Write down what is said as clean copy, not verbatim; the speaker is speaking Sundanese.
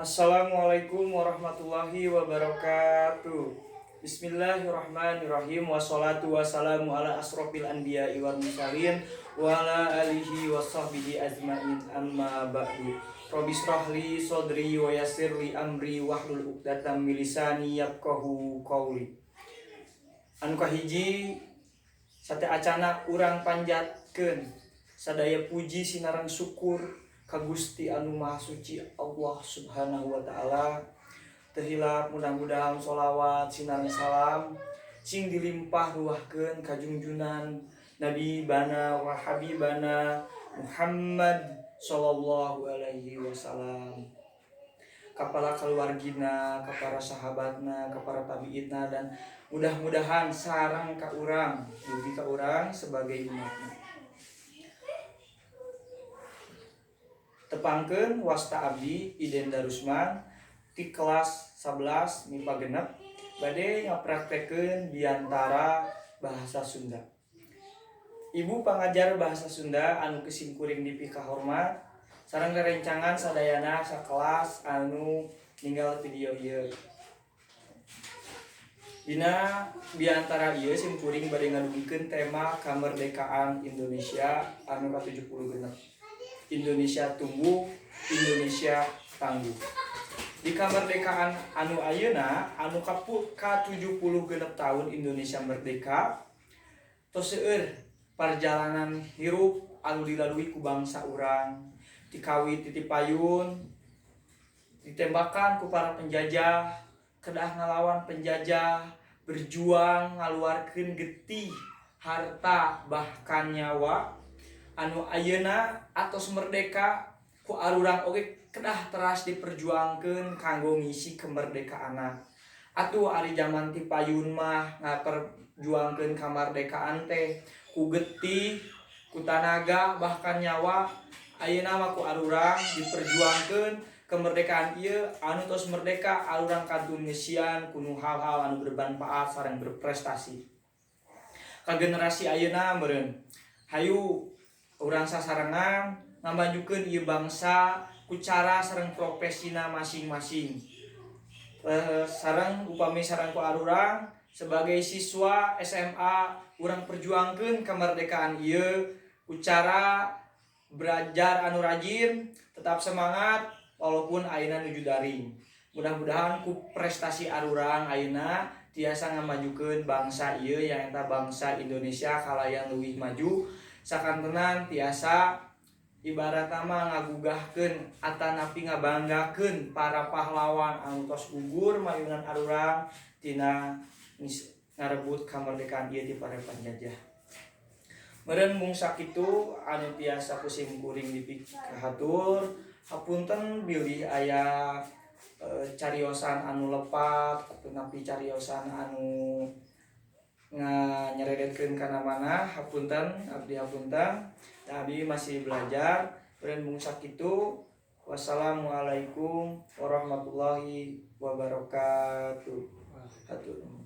Assalamualaikum warahmatullahi wabarakatuh. Bismillahirrahmanirrahim. Wassalatu wassalamu ala asrofil anbiya wal mursalin wa ala alihi wa sahbihi ajmain, amma ba'du. Rabbi shrah li sadri wa yassir li amri wahlul 'uqdatam min lisani yafqahu qawli. Anu kahiji, sateuacana urang panjatkeun sadaya puji sinareng syukur ka Gusti anu Maha Suci, Allah Subhanahu wa Ta'ala. Teu hilap, mudah-mudahan sholawat sinareng salam sing dilimpah ruahkeun ka junjunan Nabi bana wa habibana Muhammad sallallahu alaihi wasallam, ka para keluargina, ka para sahabatna, ka para tabiina, dan mudah-mudahan sareng ka urang, dugi ka urang sebagai umatna. Tepangkeun, wasta abdi Iden Darusman di kelas 11 MIPA 6 bade ngapraktekeun biantara bahasa Sunda. Ibu pangajar bahasa Sunda anu ku simkuring dipikahormat sareng rerencangan sadayana sakelas anu ninggal video ieu. Dina biantara ieu simkuring bade ngadugikeun tema kemerdekaan Indonesia anu ka-76. Indonesia tumbuh, Indonesia tangguh. Di kemerdekaan anu ayeuna anu ka-76 tahun Indonesia merdeka, tos seueur perjalanan hirup anu dilalui ku bangsa urang, dikawit ti payun ditembakan ku para penjajah, kedah ngalawan penjajah, berjuang ngaluarkeun getih, harta, bahkan nyawa. Anu ayeuna atos merdeka, ku arurang oge kedah teras diperjuangkeun kanggo ngisi kemerdekaan. Atuh ari zaman ti payun mah ngaperjuangkeun kamardekaan teh ku getih, ku tanaga, bahkan nyawa. Ayeuna mah ku arurang diperjuangkeun kemerdekaan ieu. Anu tos merdeka, arurang kantun ngeusian ku nu hal-hal anu bermanfaat sareng berprestasi. Ka generasi ayeuna meureun, hayu urang sasarengan ngamajukeun ieu bangsa ku cara sareng profesina masing-masing. Sareng upami sareng ku arurang sebagai siswa SMA, urang perjuangkeun kemerdekaan ieu ku cara belajar anu rajin, tetap semangat walaupun ayeuna nuju daring. Mudah-mudahan ku prestasi arurang ayeuna tiasa ngamajukeun bangsa ieu, yang eta bangsa Indonesia, kalayan leuwih maju sakantenan, tiasa ibarat mah ngagugahkeun atanapi ngabanggakeun para pahlawan anu tos gugur mayunan arurang tina ngarebut kemerdekaan ieu ti para penjajah. Meureun mung sakitu anu tiasa ku simkuring dipikahatur. Hapunten bilih aya cariosan anu lepat atanapi cariosan anu nyanyeredetkeun kana mana. Hapunten, abdi hapunten. Nah, abdi masih belajar. Meureun mung sakitu. Wassalamualaikum warahmatullahi wabarakatuh. Hatur nuhun.